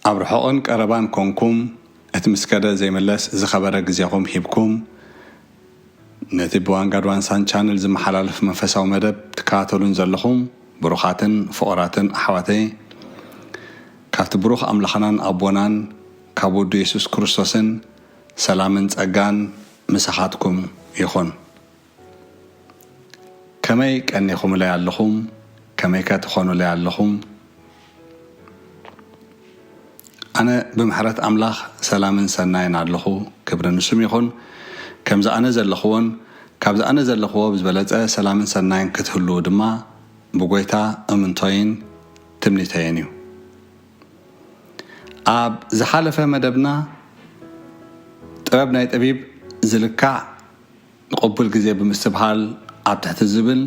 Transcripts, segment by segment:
ኣብ ርሑቕን ቀረባን ኮንኩም፣ እቲ ምስ ከደ ዘይምለስ ዝኸበረ ግዜኹም ሂብኩም፣ ነቲ ብዋንጋድ ዋንሳን ቻነል ዝመሓላለፍ መንፈሳዊ መደብ ትከታተሉን ዘለኹም ብሩኻትን ፍቑራትን ኣሕዋተይ፣ ካብቲ ብሩኽ ኣምላኽናን ኣቦናን ካብ ወዱ የሱስ ክርስቶስን ሰላምን ጸጋን ምሳኻትኩም ይኹን። ከመይ ቀኒኹምለይ ኣለኹም? ከመይከ ትኾኑለይ ኣለኹም? ኣነ ብምሕረት ኣምላኽ ሰላምን ሰናይን ኣለኹ። ክብሪ ንስም ይኹን። ከምዚ ኣነ ዘለኽዎን ካብዚ ኣነ ዘለኽዎ ብዝበለጸ ሰላምን ሰናይን ክትህልዉ ድማ ብጎይታ እምንቶይን ትምኒተይን እዩ። ኣብ ዝሓለፈ መደብና ጥበብ ናይ ጠቢብ ዝልካዕ ንቕቡል ግዜ ብምስትብሃል ኣብ ትሕቲ ዝብል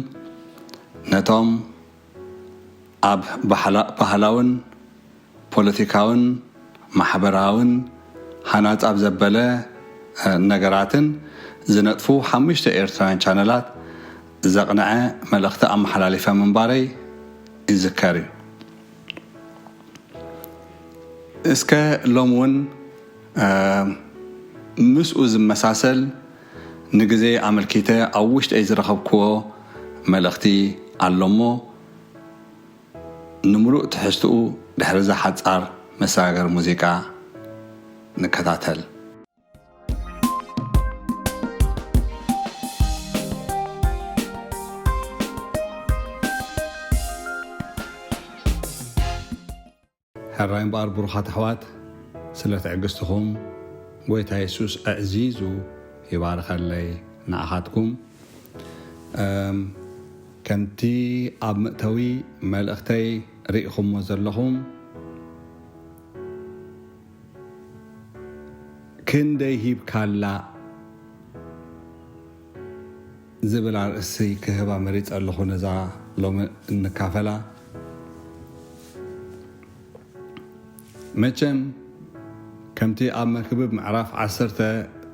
ነቶም ኣብ ባህላ-፣ ባህላውን ፖለቲካውን ማሕበራውን ሃናጻ ኣብ ዘበለ፣ እ፣ ነገራትን ዝነጥፉ ሓሙሽተ ኤርትራውያን ቻነላት ዘቕንዐ መልእኽቲ ኣመሓላሊፈ ምንባረይ ይዝከር እዩ። እስከ ሎም እውን፣ እ፣ ምስኡ ዝመሳሰል ንግዜ ኣመልኪተ ኣብ ውሽጠይ ዝረኸብክዎ መልእኽቲ ኣሎ እሞ፣ ንምሉእ ትሕዝትኡ ድሕሪ እዛ ሓጻር መሰጋገሪ ሙዚቃ ንከታተል። ሕራይ እምበኣር ብሩኻት ኣሕዋት፣ ስለ ትዕግስትኹም ጎይታ የሱስ ኣዕዚዙ ይባርኸለይ ንኣኻትኩም። እም፣ ከምቲ ኣብ መእተዊ መልእኽተይ ርኢኹሞ ዘለኹም፣ ክንደይ ሂብካላ ዝብል ኣርእስቲ ክህባ መሪጸ ኣለኹ ነዛ ሎሚ እንካፈላ። መቸም ከምቲ ኣብ መክብብ ምዕራፍ ዓሰርተ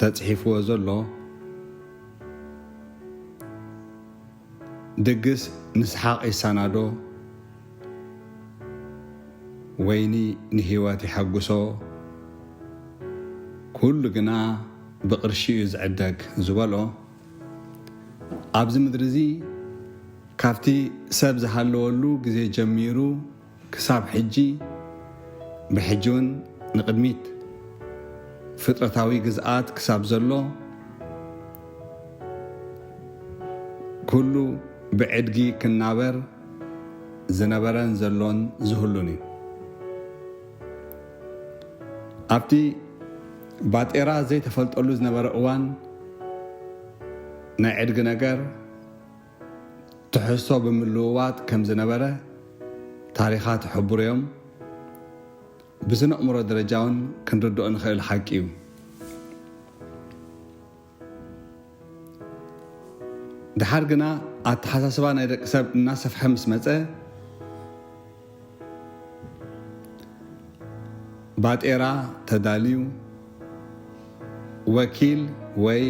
ተጽሒፍዎ ዘሎ፣ ድግስ ንስሓቕ ይሰናዶ፣ ወይኒ ንህይወት የሐጉሶ፣ ኩሉ ግና ብቕርሺ እዩ ዝዕደግ ዝበሎ፣ ኣብዚ ምድሪ እዚ ካብቲ ሰብ ዝሃለወሉ ግዜ ጀሚሩ ክሳብ ሕጂ፣ ብሕጂ እውን ንቕድሚት ፍጥረታዊ ግዝኣት ክሳብ ዘሎ፣ ኩሉ ብዕድጊ ክናበር ዝነበረን ዘሎን ዝህሉን እዩ። ኣብቲ ባጤራ ዘይተፈልጠሉ ዝነበረ እዋን፣ ናይ ዕድጊ ነገር ትሕዝቶ ብምልውዋጥ ከም ዝነበረ ታሪኻት ይሕብሩ እዮም። ብስነ ኣእምሮ ደረጃ እውን ክንርድኦ ንኽእል ሓቂ እዩ። ድሓር ግና ኣተሓሳስባ ናይ ደቂ ሰብ እናሰፍሐ ምስ መጸ፣ ባጤራ ተዳልዩ፣ ወኪል ወይ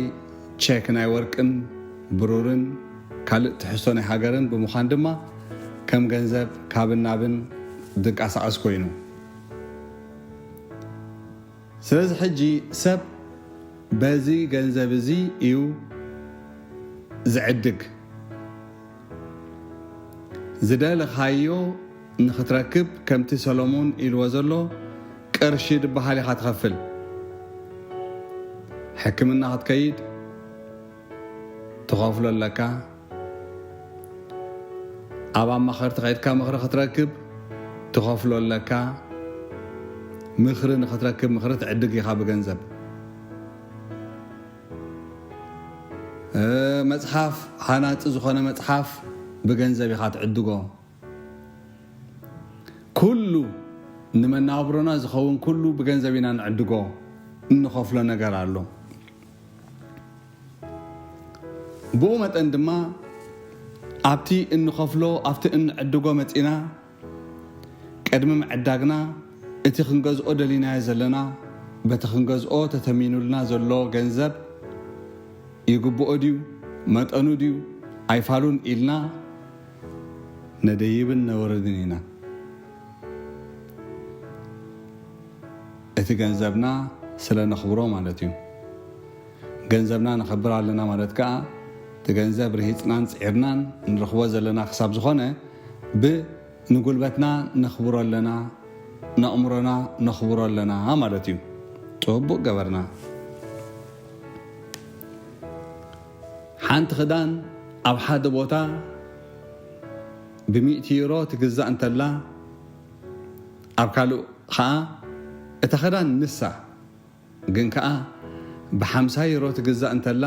ቼክ ናይ ወርቅን ብሩርን ካልእ ትሕዝቶ ናይ ሃገርን ብምዃን ድማ ከም ገንዘብ ካብን ናብን ዝንቀሳቐስ ኮይኑ። ስለዚ ሕጂ ሰብ በዚ ገንዘብ እዚ እዩ ዝዕድግ። ዝደለኻዮ ንኽትረክብ፣ ከምቲ ሰሎሞን ኢልዎ ዘሎ፣ ቅርሺ ድበሃል ኢኻ ትኸፍል። ሕክምና ክትከይድ ትኸፍሎ ኣለካ። ኣብ ኣማኸርቲ ከይድካ ምኽሪ ክትረክብ ትኸፍሎ ኣለካ። ምኽሪ ንኽትረክብ፣ ምኽሪ ትዕድግ ኢኻ ብገንዘብ። እ፣ መጽሓፍ፣ ሃናጺ ዝኾነ መጽሓፍ ብገንዘብ ኢኻ ትዕድጎ። ኩሉ ንመናብሮና ዝኸውን ኩሉ ብገንዘብ ኢና ንዕድጎ፣ እንኸፍሎ ነገር ኣሎ። ብኡ መጠን ድማ ኣብቲ እንኸፍሎ፣ ኣብቲ እንዕድጎ መጺና ቅድሚ ምዕዳግና እቲ ክንገዝኦ ደሊናዮ ዘለና፣ በቲ ክንገዝኦ ተተሚኑልና ዘሎ ገንዘብ ይግብኦ ድዩ፣ መጠኑ ድዩ፣ ኣይፋሉን ኢልና ነደይብን ነወርድን ኢና። እቲ ገንዘብና ስለ ነኽብሮ ማለት እዩ። ገንዘብና ነኸብር ኣለና ማለት ከኣ፣ እቲ ገንዘብ ርሂጽናን ጽዒርናን ንረኽቦ ዘለና ክሳብ ዝኾነ፣ ብንጉልበትና ነኽብሮ ኣለና፣ ንኣእምሮና ነኽብሮ ኣለና ማለት እዩ። ጽቡቕ ገበርና። ሓንቲ ክዳን ኣብ ሓደ ቦታ ብሚእቲ ዩሮ ትግዛእ እንተላ፣ ኣብ ካልእ ኸኣ እታ ክዳን ንሳ ግን ከኣ ብሓምሳ ዩሮ ትግዛእ እንተላ፣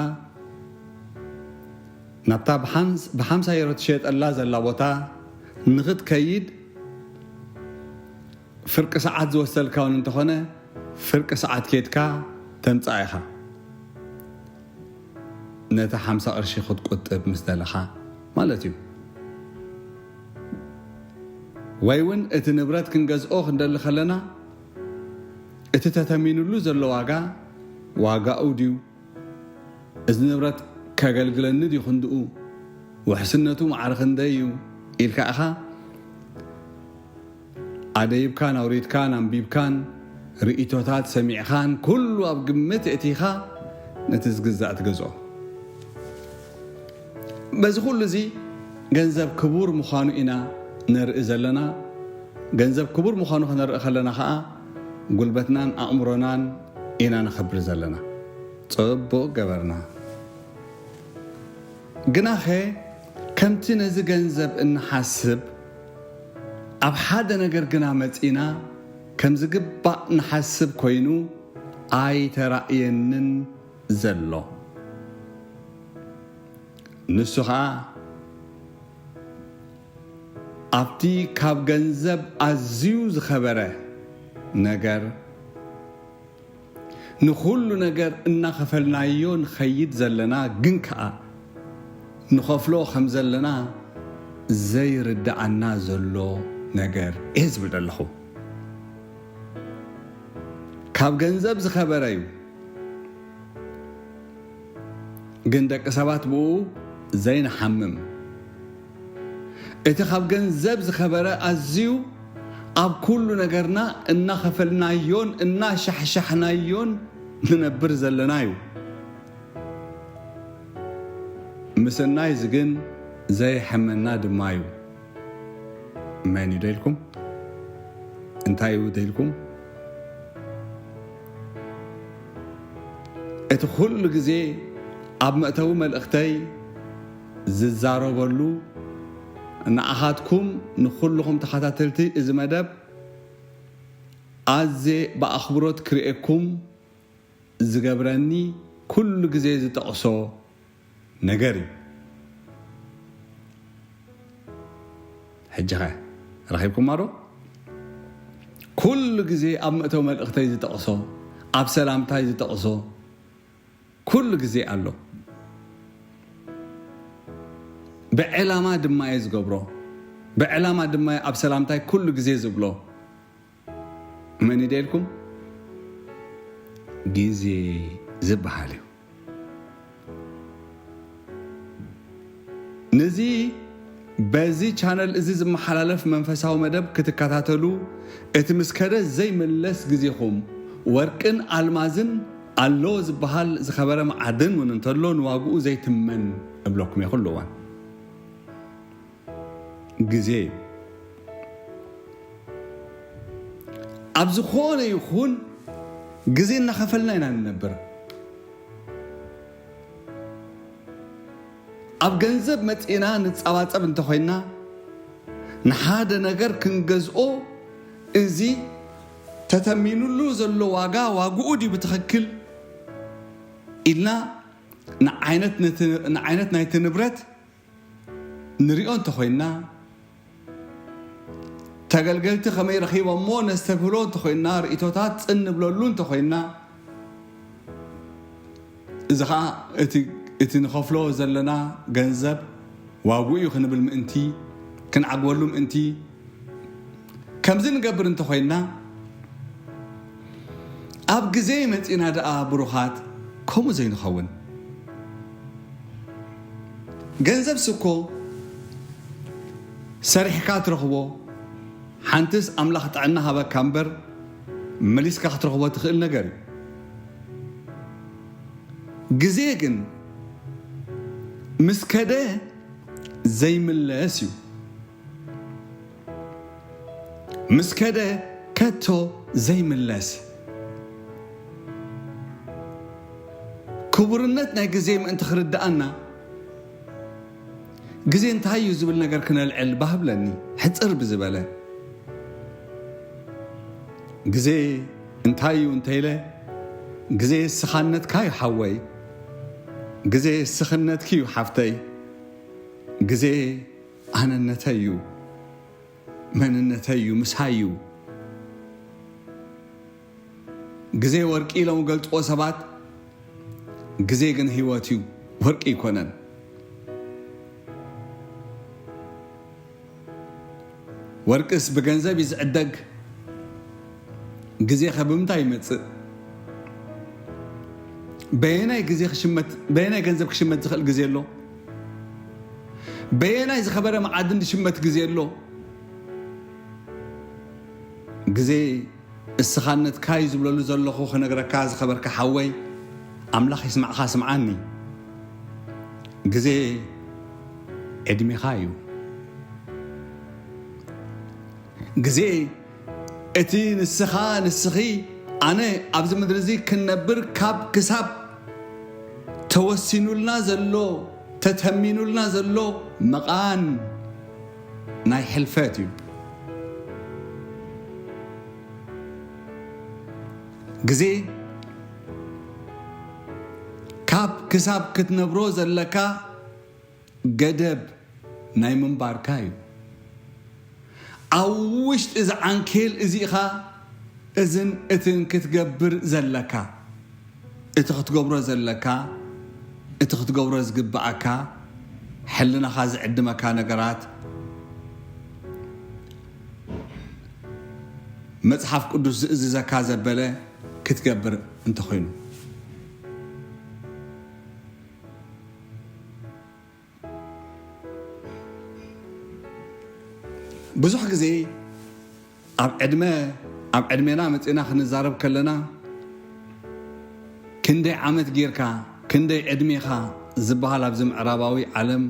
ናብታ ብሓምስ-፣ ብሓምሳ ዩሮ ትሸጠላ ዘላ ቦታ ንኽትከይድ ፍርቂ ሰዓት ዝወሰድካ እውን እንተኾነ፣ ፍርቂ ሰዓት ኬድካ ተምጽኣ ኢኻ። ነቲ ሓምሳ ቅርሺ ክትቁጥብ ምስ ደለኻ ማለት እዩ። ወይ እውን እቲ ንብረት ክንገዝኦ ክንደሊ ከለና፣ እቲ ተተሚኑሉ ዘሎ ዋጋ ዋጋኡ ድዩ? እዚ ንብረት ከገልግለኒ ድዩ ክንድኡ? ውሕስነቱ ማዕረ ክንደይ እዩ? ኢልካ ኢኻ ኣደይብካን ኣውሪድካን ኣንቢብካን ርእይቶታት ሰሚዕኻን ኩሉ ኣብ ግምት እቲኻ ነቲ ዝግዛእ ትገዝኦ። በዚ ኩሉ እዚ ገንዘብ ክቡር ምዃኑ ኢና ነርኢ ዘለና። ገንዘብ ክቡር ምዃኑ ከነርኢ ከለና ኸኣ ጉልበትናን ኣእምሮናን ኢና ነኸብር ዘለና። ጽቡቕ ገበርና። ግናኸ ከምቲ ነዚ ገንዘብ እንሓስብ፣ ኣብ ሓደ ነገር ግና መጺና ከም ዝግባእ ንሓስብ ኮይኑ ኣይተራእየንን ዘሎ። ንሱ ኸኣ ኣብቲ ካብ ገንዘብ ኣዝዩ ዝኸበረ ነገር፣ ንኹሉ ነገር እናኸፈልናዮ ንኸይድ ዘለና፣ ግን ከኣ ንኸፍሎ ከም ዘለና ዘይርድኣና ዘሎ ነገር እየ ዝብል ዘለኹ። ካብ ገንዘብ ዝኸበረ እዩ፣ ግን ደቂ ሰባት ብኡ ዘይንሓምም። እቲ ካብ ገንዘብ ዝኸበረ ኣዝዩ ኣብ ኩሉ ነገርና እናኸፈልናዮን እናሻሕሻሕናዮን ንነብር ዘለና እዩ። ምስናይ እዚ ግን ዘየሕመና ድማ እዩ። መን እዩ ደልኩም? እንታይ እዩ ደልኩም? እቲ ኩሉ ግዜ ኣብ መእተዊ መልእኽተይ ዝዛረበሉ፣ ንኣኻትኩም ንኹልኹም ተኸታተልቲ እዚ መደብ ኣዝየ ብኣኽብሮት ክርእየኩም ዝገብረኒ ኩሉ ግዜ ዝጠቕሶ ነገር እዩ። ሕጂ ኸ ረኺብኩማ ዶ? ኩሉ ግዜ ኣብ መእተዊ መልእኽተይ ዝጠቕሶ፣ ኣብ ሰላምታይ ዝጠቕሶ ኩሉ ግዜ ኣሎ። ብዕላማ ድማ እየ ዝገብሮ። ብዕላማ ድማ እየ ኣብ ሰላምታይ ኩሉ ግዜ ዝብሎ። መን እዩ ደልኩም? ግዜ ዝበሃል እዩ። ነዚ በዚ ቻነል እዚ ዝመሓላለፍ መንፈሳዊ መደብ ክትከታተሉ፣ እቲ ምስ ከደ ዘይምለስ ግዜኹም፣ ወርቅን ኣልማዝን ኣሎ ዝበሃል ዝኸበረ መዓድን እውን እንተሎ ንዋግኡ ዘይትመን እብለኩም እየ ኩሉ እዋን። ግዜ እዩ። ኣብ ዝኾነ ይኹን ግዜ እናኸፈልና ኢና ንነብር። ኣብ ገንዘብ መጺእና ንጸባጸብ እንተኾይንና፣ ንሓደ ነገር ክንገዝኦ፣ እዚ ተተሚኑሉ ዘሎ ዋጋ ዋግኡ ድዩ ብትኽክል ኢልና ንዓይነት ነቲ-፣ ንዓይነት ናይቲ ንብረት ንሪኦ እንተኾይንና፣ ተገልገልቲ ከመይ ረኺቦሞ ነስተብህሎ እንተኾይንና፣ ርእይቶታት ጽን ንብለሉ እንተኾይንና፣ እዚ ኸኣ እቲ፣ እቲ ንኸፍሎ ዘለና ገንዘብ ዋግኡ እዩ ክንብል ምእንቲ፣ ክንዓግበሉ ምእንቲ፣ ከምዚ ንገብር እንተኾይንና፣ ኣብ ግዜ መጺና ደኣ ብሩኻት ከምኡ ዘይንኸውን። ገንዘብ ስኮ ሰሪሕካ ትረኽቦ፣ ሓንትስ ኣምላኽ ጥዕና ሃበካ እምበር፣ መሊስካ ክትረኽቦ ትኽእል ነገር እዩ። ግዜ ግን ምስ ከደ ዘይምለስ እዩ። ምስ ከደ ከቶ ዘይምለስ። ክቡርነት ናይ ግዜ ምእንቲ ክርድኣና፣ ግዜ እንታይ እዩ ዝብል ነገር ክነልዕል ባህብለኒ፣ ሕጽር ብዝበለ። ግዜ እንታይ እዩ እንተኢለ፣ ግዜ ስኻነትካ እዩ ሓወይ፣ ግዜ ስኽነትኪ እዩ ሓፍተይ፣ ግዜ ኣነነተይ እዩ፣ መንነተይ እዩ፣ ምሳይ እዩ። ግዜ ወርቂ ኢሎም ገልጽዎ ሰባት፣ ግዜ ግን ህይወት እዩ፣ ወርቂ ኣይኮነን። ወርቅስ ብገንዘብ እዩ ዝዕደግ፣ ግዜኸ ብምንታይ ይመጽእ? በየናይ ግዜ ክሽመት፣ በየናይ ገንዘብ ክሽመት ዝኽእል ግዜ ኣሎ? በየናይ ዝኸበረ መዓድን ዝሽመት ግዜ ኣሎ? ግዜ እስኻነትካ እዩ ዝብለሉ ዘለኹ ክነግረካ ዝኸበርካ ሓወይ፣ ኣምላኽ ይስማዕኻ ስምዓኒ። ግዜ ዕድሜኻ እዩ። ግዜ እቲ ንስኻ ንስኺ ኣነ ኣብዚ ምድሪ እዚ ክንነብር ካብ ክሳብ ተወሲኑልና ዘሎ፣ ተተሚኑልና ዘሎ መቓን ናይ ሕልፈት እዩ። ግዜ ካብ ክሳብ ክትነብሮ ዘለካ ገደብ ናይ ምንባርካ እዩ። ኣብ ውሽጢ እዚ ዓንኬል እዚ ኢኻ እዝን እትን ክትገብር ዘለካ። እቲ ክትገብሮ ዘለካ፣ እቲ ክትገብሮ ዝግብኣካ፣ ሕልናኻ ዝዕድመካ ነገራት፣ መጽሓፍ ቅዱስ ዝእዝዘካ ዘበለ ክትገብር እንተኾይኑ። ብዙሕ ግዜ ኣብ ዕድመ፣ ኣብ ዕድሜና መጺና ክንዛረብ ከለና፣ ክንደይ ዓመት ጌርካ፣ ክንደይ ዕድሜኻ ዝበሃል ኣብዚ ምዕራባዊ ዓለም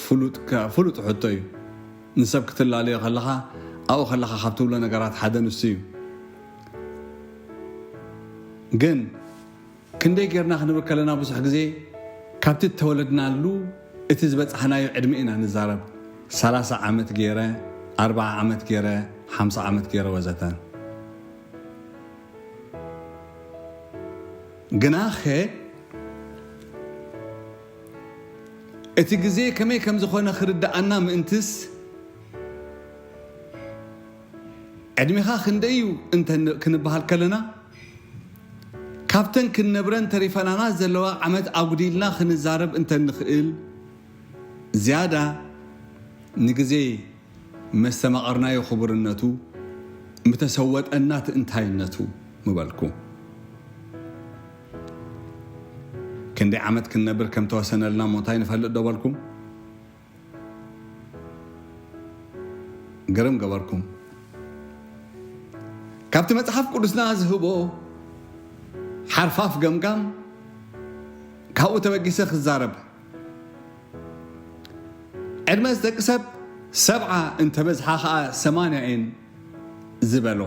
ፍሉጥ ከ-፣ ፍሉጥ ሕቶ እዩ። ንሰብ ክትላለዮ ከለኻ፣ ኣብኡ ከለኻ ካብ ትብሎ ነገራት ሓደ ንሱ እዩ። ግን ክንደይ ጌርና ክንብል ከለና፣ ብዙሕ ግዜ ካብቲ እተወለድናሉ እቲ ዝበጻሕናዮ ዕድመ ኢና ንዛረብ። ሰላሳ ዓመት ገይረ፣ ኣርብዓ ዓመት ገይረ፣ ሓምሳ ዓመት ገይረ ወዘተ። ግናኸ እቲ ግዜ ከመይ ከም ዝኾነ ክርድኣና ምእንትስ፣ ዕድሜኻ ክንደይ እዩ እንተ ን-፣ ክንበሃል ከለና፣ ካብተን ክንነብረን ተሪፈናና ዘለዋ ዓመት ኣጉዲልና ክንዛረብ እንተ ንኽእል፣ ዝያዳ ንግዜ መስተማቐርናዮ ክቡርነቱ፣ ምተሰወጠና ትእንታይነቱ ምበልኩ። ክንደይ ዓመት ክንነብር ከም ተወሰነልና እሞ እንታይ ንፈልጥ ዶ በልኩም? ግርም ገበርኩም። ካብቲ መጽሓፍ ቅዱስና ዝህቦ ሓርፋፍ ገምጋም፣ ካብኡ ተበጊሰ ክዛረብ። ዕድመ ደቂ ሰብ ሰብዓ እንተበዝሓ ኸኣ ሰማንያ እየን ዝበሎ።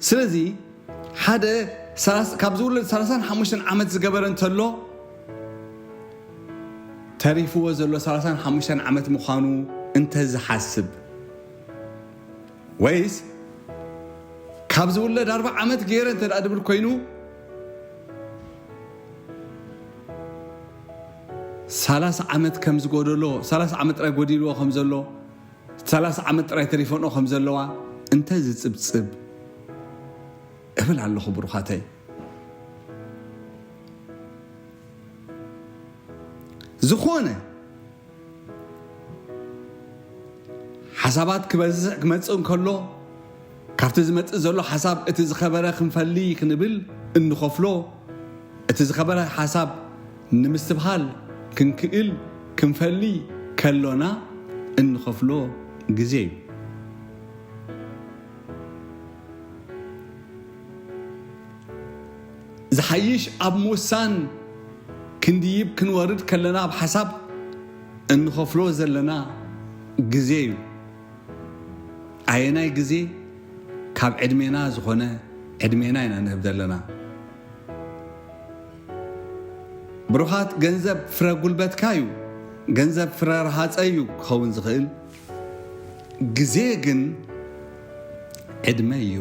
ስለዚ ሓደ ሰላሳ፣ ካብ ዝውለድ ሰላሳን ሓሙሽተን ዓመት ዝገበረ እንተሎ፣ ተሪፍዎ ዘሎ ሰላሳን ሓሙሽተን ዓመት ምዃኑ እንተዝሓስብ፣ ወይስ ካብ ዝውለድ ኣርብዓ ዓመት ገይረ እንተ ደኣ ድብል ኮይኑ፣ ሰላሳ ዓመት ከም ዝጎደሎ፣ ሰላሳ ዓመት ጥራይ ጎዲልዎ ከም ዘሎ፣ ሰላሳ ዓመት ጥራይ ተሪፈንኦ ከም ዘለዋ እንተ ዝጽብጽብ እብል ኣለኹ ብሩኻተይ። ዝኾነ ሓሳባት ክበዝሕ ክመጽእ እንከሎ፣ ካብቲ ዝመጽእ ዘሎ ሓሳብ እቲ ዝኸበረ ክንፈሊ ክንብል እንኸፍሎ፣ እቲ ዝኸበረ ሓሳብ ንምስትብሃል ክንክእል ክንፈሊ ከሎና እንኸፍሎ ግዜ እዩ። ዝሓይሽ ኣብ ምውሳን ክንድይብ ክንወርድ ከለና ኣብ ሓሳብ እንኸፍሎ ዘለና ግዜ እዩ። ኣየናይ ግዜ ካብ ዕድሜና ዝኾነ ዕድሜና ኢና ንህብ ዘለና። ብሩኻት፣ ገንዘብ ፍረ ጉልበትካ እዩ። ገንዘብ ፍረ ረሃፀ እዩ ክኸውን ዝኽእል። ግዜ ግን ዕድመ እዩ።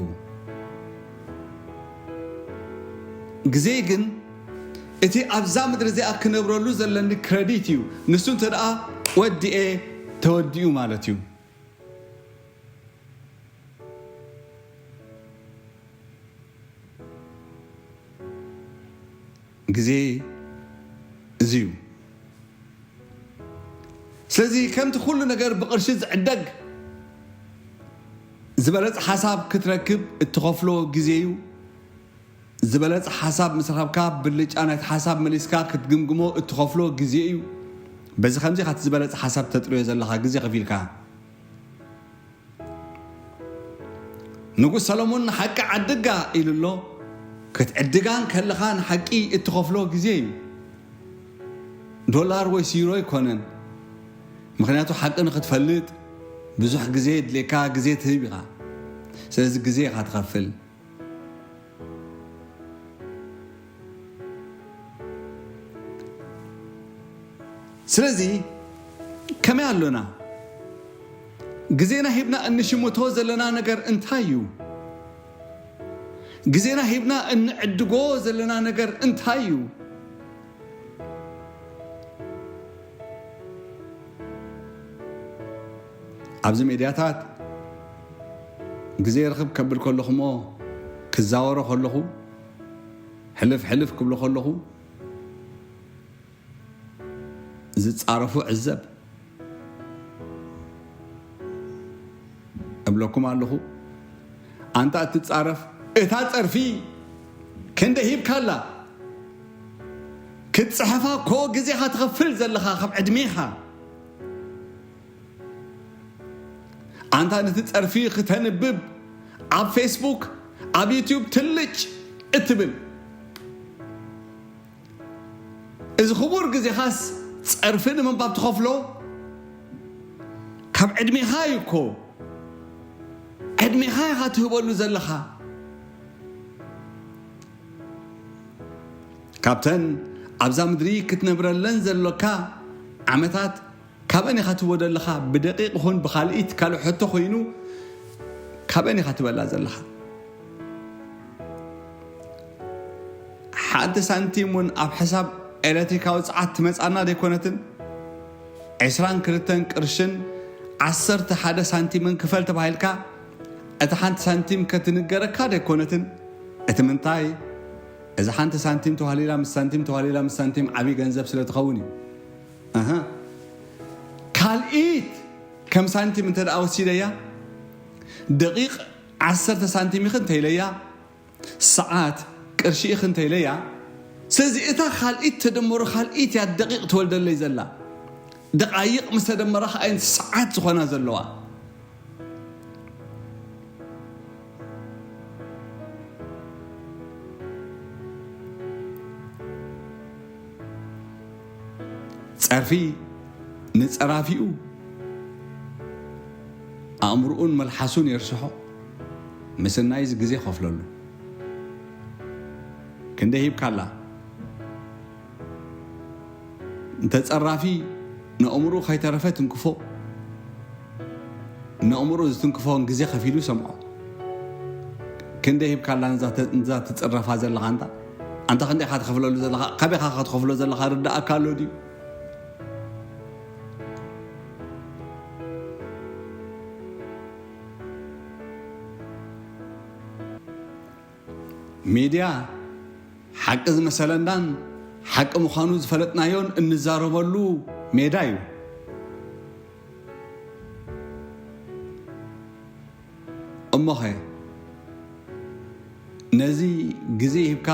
ግዜ ግን እቲ ኣብዛ ምድሪ እዚኣ ክነብረሉ ዘለኒ ክረዲት እዩ። ንሱ እንተ ደኣ ወዲኤ፣ ተወዲኡ ማለት እዩ። ግዜ እዚ እዩ። ስለዚ ከምቲ ኩሉ ነገር ብቕርሺ ዝዕደግ፣ ዝበለጸ ሓሳብ ክትረክብ እትኸፍሎ ግዜ እዩ። ዝበለጸ ሓሳብ ምስ ረኸብካ፣ ብልጫ ናይቲ ሓሳብ መሊስካ ክትግምግሞ እትኸፍሎ ግዜ እዩ። በዚ ከምዚ ኢኻ እቲ ዝበለጸ ሓሳብ ተጥርዮ ዘለኻ፣ ግዜ ከፊልካ። ንጉስ ሰሎሞን ንሓቂ ዓድጋ ኢሉ ኣሎ። ክትዕድጋ እንከለኻ ንሓቂ እትኸፍሎ ግዜ እዩ። ዶላር ወይስ ዩሮ ኣይኮነን። ምኽንያቱ ሓቂ ንኽትፈልጥ ብዙሕ ግዜ የድልየካ፣ ግዜ ትህብ ኢኻ። ስለዚ ግዜ ኢኻ ትኸፍል። ስለዚ ከመይ ኣሎና? ግዜና ሂብና እንሽምቶ ዘለና ነገር እንታይ እዩ? ግዜና ሂብና እንዕድጎ ዘለና ነገር እንታይ እዩ? ኣብዚ ሜድያታት ግዜ ርኽብ ከብል ከለኹ እሞ ክዛወሮ ከለኹ፣ ሕልፍ ሕልፍ ክብሎ ከለኹ፣ ዝጻረፉ ዕዘብ እብለኩም ኣለኹ። ኣንታ እትጻረፍ፣ እታ ጸርፊ ክንደይ ሂብካላ? ክትጽሕፋ እኮ ግዜኻ ትኸፍል ዘለኻ ካብ ዕድሜኻ። ኣንታ ነቲ ጸርፊ ክተንብብ ኣብ ፌስቡክ፣ ኣብ ዩትዩብ ትልጭ እትብል፣ እዚ ክቡር ግዜኻስ ጸርፊ ንምንባብ ትኸፍሎ? ካብ ዕድሜኻ እዩ እኮ። ዕድሜኻ ኢኻ ትህበሉ ዘለኻ። ካብተን ኣብዛ ምድሪ ክትነብረለን ዘሎካ ዓመታት፣ ካበን ኢኻ ትህቦ ዘለኻ? ብደቂቕ ይኹን ብኻልኢት ካልእ ሕቶ ኮይኑ፣ ካበን ኢኻ ትበላ ዘለኻ? ሓንቲ ሳንቲም እውን ኣብ ሕሳብ ኤሌክትሪካዊ ጸዓት ትመጻና ደይኮነትን? ዕስራን ክልተን ቅርሽን ዓሰርተ ሓደ ሳንቲምን ክፈል ተባሂልካ፣ እታ ሓንቲ ሳንቲም ከትንገረካ ደይኮነትን? እቲ ምንታይ፣ እዛ ሓንቲ ሳንቲም ተዋህሊላ ምስ ሳንቲም፣ ተዋህሊላ ምስ ሳንቲም ዓብዪ ገንዘብ ስለ ትኸውን እዩ። ኣሃ። ካልኢት ከም ሳንቲም እንተ ደኣ ወሲደያ፣ ደቂቕ ዓሰርተ ሳንቲም ኢኺ እንተ ኢለያ፣ ሰዓት ቅርሺ ኢኺ እንተ ኢለያ፣ ስለዚ እታ ካልኢት ተደመሩ ካልኢት እያ ደቂቕ ትወልደለይ ዘላ። ደቓይቕ ምስ ተደመራ ከኣ እየን ሰዓት ዝኾና ዘለዋ። ጸርፊ ንጸራፊኡ ኣእምርኡን መልሓሱን የርስሖ። ምስናይ እዚ ግዜ ከፍለሉ። ክንደይ ሂብካላ? እንተ ጸራፊ ንኣእምርኡ ከይተረፈ ትንክፎ። ንኣእምርኡ ዝትንክፎን ግዜ ከፊሉ ይሰምዖ። ክንደይ ሂብካላ ንዛ ተ-፣ ንዛ ትጽረፋ ዘለኻ ኣንታ? ኣንታ ክንደይ ኢኻ ትኸፍለሉ ዘለኻ? ካበይ ኢኻ ክትኸፍሎ ዘለኻ ርዳእካ ኣሎ ድዩ? ሚድያ ሓቂ ዝመሰለናን ሓቂ ምዃኑ ዝፈለጥናዮን እንዛረበሉ ሜዳ እዩ። እሞኸ ነዚ ግዜ ሂብካ፣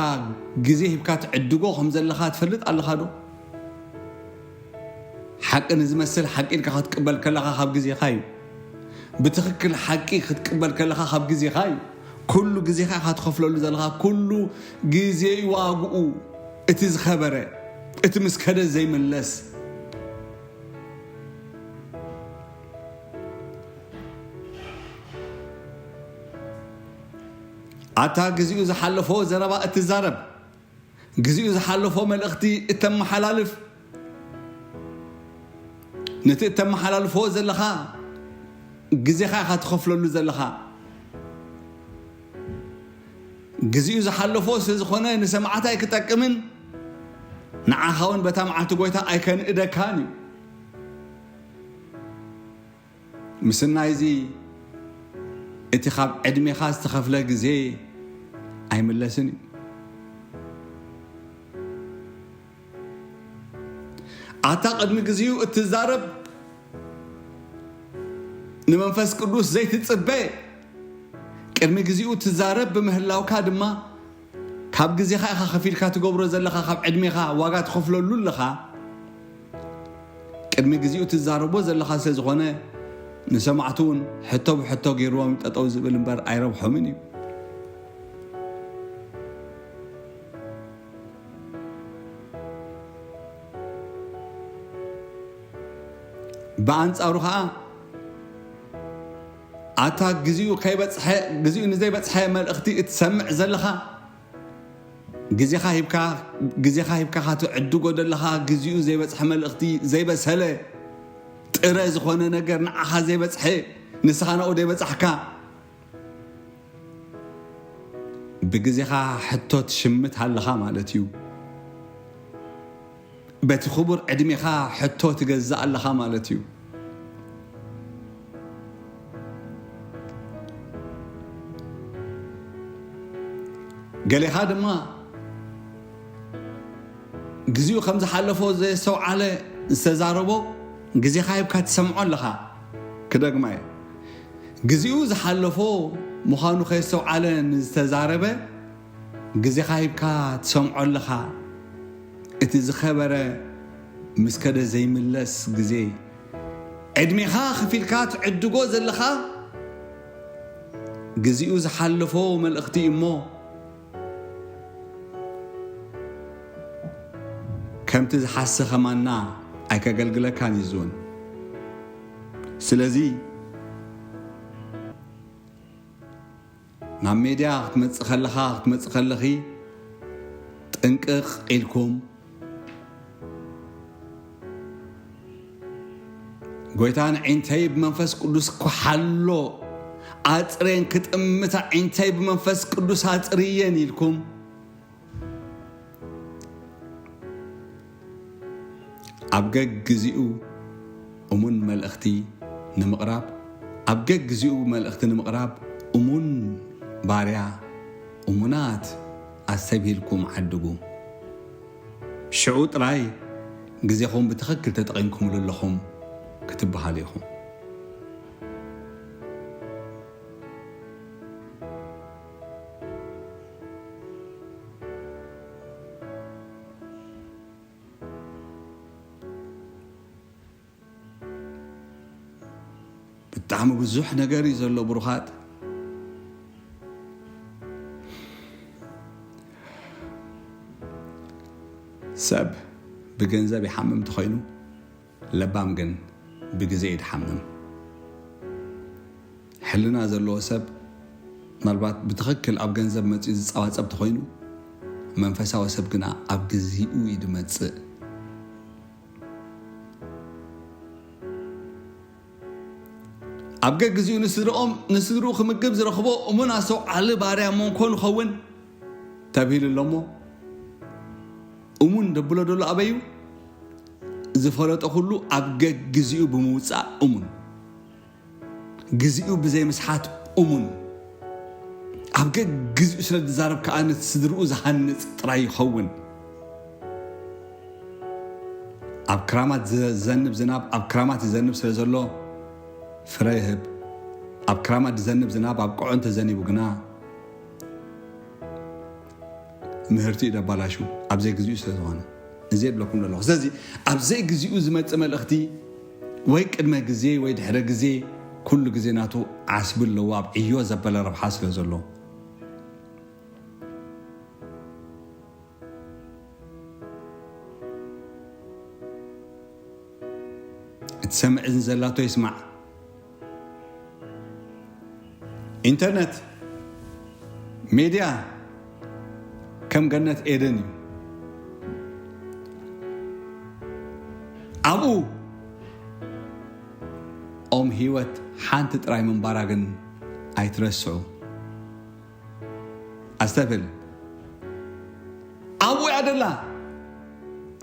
ግዜ ሂብካ ትዕድጎ ከም ዘለኻ ትፈልጥ ኣለኻ ዶ? ሓቂ ንዝመስል ሓቂ ኢልካ ክትቅበል ከለኻ ካብ ግዜኻ እዩ። ብትኽክል ሓቂ ክትቅበል ከለኻ ካብ ግዜኻ እዩ። ኩሉ ግዜኻ ኢኻ ትኸፍለሉ ዘለኻ። ኩሉ ግዜ እዩ ዋግኡ። እቲ ዝኸበረ፣ እቲ ምስ ከደ ዘይምለስ። ኣታ ግዜኡ ዝሓለፎ ዘረባ እትዛረብ፣ ግዜኡ ዝሓለፎ መልእኽቲ እተመሓላልፍ፣ ነቲ እተመሓላልፎ ዘለኻ ግዜኻ ኢኻ ትኸፍለሉ ዘለኻ። ግዜኡ ዝሓለፎ ስለ ዝኾነ ንሰማዕቲ ኣይክጠቅምን፣ ንዓኻ እውን በታ መዓልቲ ጎይታ ኣይከንእደካን እዩ። ምስናይ እዚ እቲ ካብ ዕድሜኻ ዝተኸፍለ ግዜ ኣይምለስን እዩ። ኣታ ቅድሚ ግዜኡ እትዛረብ፣ ንመንፈስ ቅዱስ ዘይትጽበ፣ ቅድሚ ግዜኡ ትዛረብ ብምህላውካ ድማ፣ ካብ ግዜኻ ኢኻ ከፊልካ ትገብሮ ዘለኻ፣ ካብ ዕድሜኻ ዋጋ ትኸፍለሉ ኣለኻ። ቅድሚ ግዜኡ ትዛረቦ ዘለኻ ስለ ዝኾነ፣ ንሰማዕቱ እውን ሕቶ ብሕቶ ገይርዎም ጠጠው ዝብል እምበር ኣይረብሖምን እዩ። ብኣንጻሩ ኸኣ፣ ኣታ ግዜኡ ከይበጽሐ፣ ግዜኡ ንዘይበጽሐ መልእኽቲ እትሰምዕ ዘለኻ፣ ግዜኻ ሂብካ፣ ግዜኻ ሂብካ ካትዕድጎ ዘለኻ፣ ግዜኡ ዘይበጽሐ መልእኽቲ፣ ዘይበሰለ ጥረ ዝኾነ ነገር፣ ንዓኻ ዘይበጽሐ፣ ንስኻ ናብኡ ዘይበጻሕካ፣ ብግዜኻ ሕቶ ትሽምት ኣለኻ ማለት እዩ። በቲ ክቡር ዕድሜኻ ሕቶ ትገዝእ ኣለኻ ማለት እዩ። ገሌኻ ድማ ግዜኡ ከም ዝሓለፎ ዘየስተውዓለ ዝተዛረቦ ግዜኻ ሂብካ ትሰምዖ ኣለኻ። ክደግማ እየ። ግዜኡ ዝሓለፎ ምዃኑ ከየስተውዓለ ንዝተዛረበ ግዜኻ ሂብካ ትሰምዖ ኣለኻ። እቲ ዝኸበረ ምስ ከደ ዘይምለስ ግዜ፣ ዕድሜኻ ከፊልካ ትዕድጎ ዘለኻ፣ ግዜኡ ዝሓለፎ መልእኽቲ እዩ እሞ፣ ከምቲ ዝሓሰኸ ማና ኣይከገልግለካን እዩ ዝውን። ስለዚ ናብ ሜድያ ክትመጽእ ከለኻ፣ ክትመጽእ ከለኺ፣ ጥንቅቕ ኢልኩም፣ ጎይታ ንዒንተይ ብመንፈስ ቅዱስ ክሓሎ፣ ኣጽሬን ክጥምታ፣ ዒንተይ ብመንፈስ ቅዱስ ኣጽርየን ኢልኩም፣ ኣብ ገግዜኡ እሙን መልእኽቲ ንምቕራብ፣ ኣብ ገግዜኡ መልእኽቲ ንምቕራብ እሙን ባርያ፣ እሙናት ኣስተብሂልኩም ዓድጉ። ሽዑ ጥራይ ግዜኹም ብትኽክል ተጠቒምኩምሉ ኣለኹም ክትበሃሉ ኢኹም። ብጣዕሚ ብዙሕ ነገር እዩ ዘሎ ብሩኻት። ሰብ ብገንዘብ ይሓምም እንተኾይኑ፣ ለባም ግን ብግዜ እዩ ድሓምም። ሕልና ዘለዎ ሰብ ምናልባት ብትኽክል ኣብ ገንዘብ መፂኡ ዝፀባፀብ ተኾይኑ፣ መንፈሳዊ ሰብ ግና ኣብ ግዚኡ እዩ ድመፅእ። ኣብ ገግዚኡ ንስድርኦም፣ ንስድርኡ ክምግብ ዝረኽቦ እሙን ኣስተውዓሊ ባርያ እሞ እንኮ ንኸውን ተብሂሉ ኣሎ እሞ፣ እሙን ደብሎ ደሎ ኣበዩ? ዝፈለጦ ኩሉ ኣብ ገግዚኡ ብምውፃእ እሙን። ግዚኡ ብዘይምስሓት እሙን። ኣብ ገግዚኡ ስለ ዝዛረብ ከኣ ነቲ ስድርኡ ዝሃንጽ ጥራይ ይኸውን። ኣብ ክራማት ዝዘንብ ዝናብ ኣብ ክራማት ይዘንብ ስለ ዘሎ ፍረ ይህብ። ኣብ ክራማት ዝዘንብ ዝናብ ኣብ ቆዖ እንተዘኒቡ ግና ምህርቲ እዩ ደባላሹ፣ ኣብ ዘይግዚኡ ስለ ዝኾነ። እዚ የብለኩም ዘለኹ። ስለዚ ኣብ ዘይግዚኡ ዝመጽእ መልእኽቲ ወይ ቅድመ ግዜ ወይ ድሕረ ግዜ ኩሉ ግዜ ናቱ ዓስቢ ኣለዎ፣ ኣብ ዕዮ ዘበለ ረብሓ ስለ ዘሎ። እቲ ሰምዕን ዘላቶ ይስማዕ። ኢንተርነት፣ ሜድያ ከም ገነት ኤደን እዩ። ኣብኡ ኦም ህይወት ሓንቲ ጥራይ ምንባራ ግን ኣይትረስዑ። ኣስተብል። ኣብኡ እያ ደላ።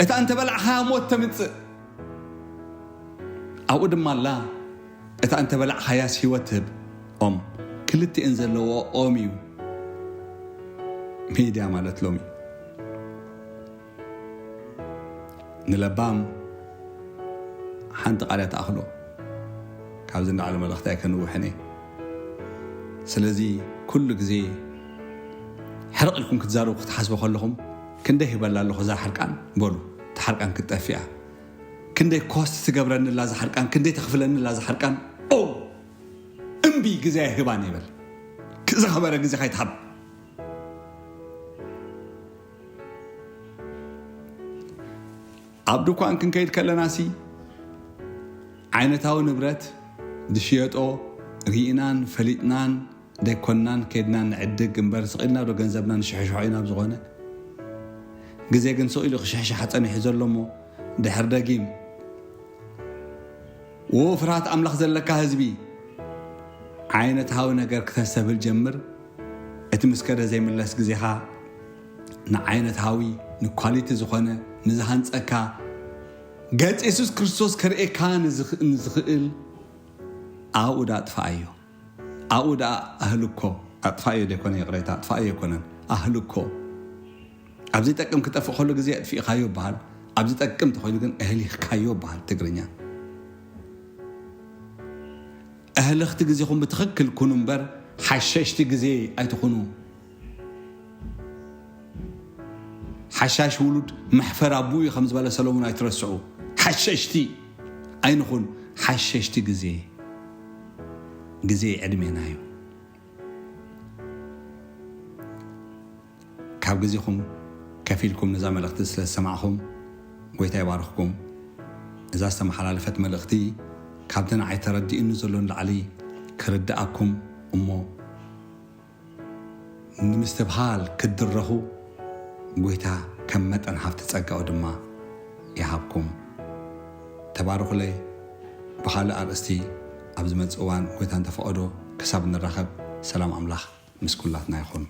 እታ እንተበላዕኻያ ሞት ተምጽእ። ኣብኡ ድማ ኣላ። እታ እንተበላዕኻያስ ህይወት ትህብ ኦም። ክልቲኤን ዘለዎ ኦም እዩ ሜድያ ማለት ሎሚ። ንለባም ሓንቲ ቃል እያ ትኣኽሎ። ካብዚ ንላዕሊ መልእኽቲ ኣይከንውሕን እየ። ስለዚ ኩሉ ግዜ ሕርቕ ኢልኩም ክትዛረቡ ክትሓስቡ ከለኹም፣ ክንደይ ሂበላ ኣለኹ እዛ ሓርቃን በሉ። እታ ሓርቃን ክትጠፍእ እያ። ክንደይ ኮስት ትገብረኒ ኣላ እዛ ሓርቃን፣ ክንደይ ተኽፍለኒ ኣላ እዛ ሓርቃን። ኦ እምቢ፣ ግዜ ኣይህባን ይበል። ዝኸበረ ግዜ ከይትሃብ። ኣብ ድኳን ክንከይድ ከለናሲ ዓይነታዊ ንብረት ዝሽየጦ ርኢናን ፈሊጥናን ደይኮንናን ከይድና ንዕድግ እምበር፣ ስቕ ኢልና ዶ ገንዘብና ንሽሕሽሖ ኢና? ኣብ ዝኾነ ግዜ ግን ስቕ ኢሉ ክሽሕሽሓ ጸኒሑ ዘሎ እሞ፣ ድሕር ደጊም፣ "ዎ ፍርሃት ኣምላኽ ዘለካ ህዝቢ፣ ዓይነታዊ ነገር ክተስተብህል ጀምር። እቲ ምስ ከደ ዘይምለስ ግዜኻ ንዓይነታዊ፣ ንኳሊቲ ዝኾነ፣ ንዝሃንጸካ፣ ገጽ የሱስ ክርስቶስ ከርእየካ ንዝኽ-፣ ንዝኽእል ኣብኡ ደኣ ኣጥፍኣዮ። ኣብኡ ደኣ ኣህልኮ፣ ኣጥፍኣዮ ደይኮነ፣ ይቕሬታ፣ ኣጥፍኣዮ ኣይኮነን፣ ኣህልኮ። ኣብ ዘይጠቅም ክጠፍእ ከሎ ግዜ ኣጥፊእኻዮ ይበሃል፣ ኣብ ዝጠቅም ተኾይኑ ግን ኣህሊኽካዮ ይበሃል ትግርኛ። ኣህለኽቲ ግዜኹም ብትኽክል ኩኑ እምበር ሓሸሽቲ ግዜ ኣይትኹኑ። ሓሻሽ ውሉድ መሕፈር ኣቦኡ እዩ ከም ዝበለ ሰሎሞን ኣይትረስዑ። ሓሸሽቲ ኣይንኹን፣ ሓሸሽቲ ግዜ። ግዜ ዕድሜና እዩ። ካብ ግዜኹም ከፊልኩም ነዛ መልእኽቲ ስለ ዝሰማዕኹም ጎይታ ይባርኽኩም። እዛ ዝተመሓላለፈት መልእኽቲ ካብቲ ንዓይ ተረዲኡኒ ዘሎ ንላዕሊ ክርድኣኩም እሞ ንምስትብሃል ክትድረኹ ጎይታ ከም መጠን ሃብቲ ጸጋኡ ድማ ይሃብኩም። ተባረኹለይ። ብኻልእ ኣርእስቲ ኣብ ዝመጽእ እዋን ጎይታ እንተፈቐዶ ክሳብ ንራኸብ ሰላም ኣምላኽ ምስ ኩላትና ይኹን።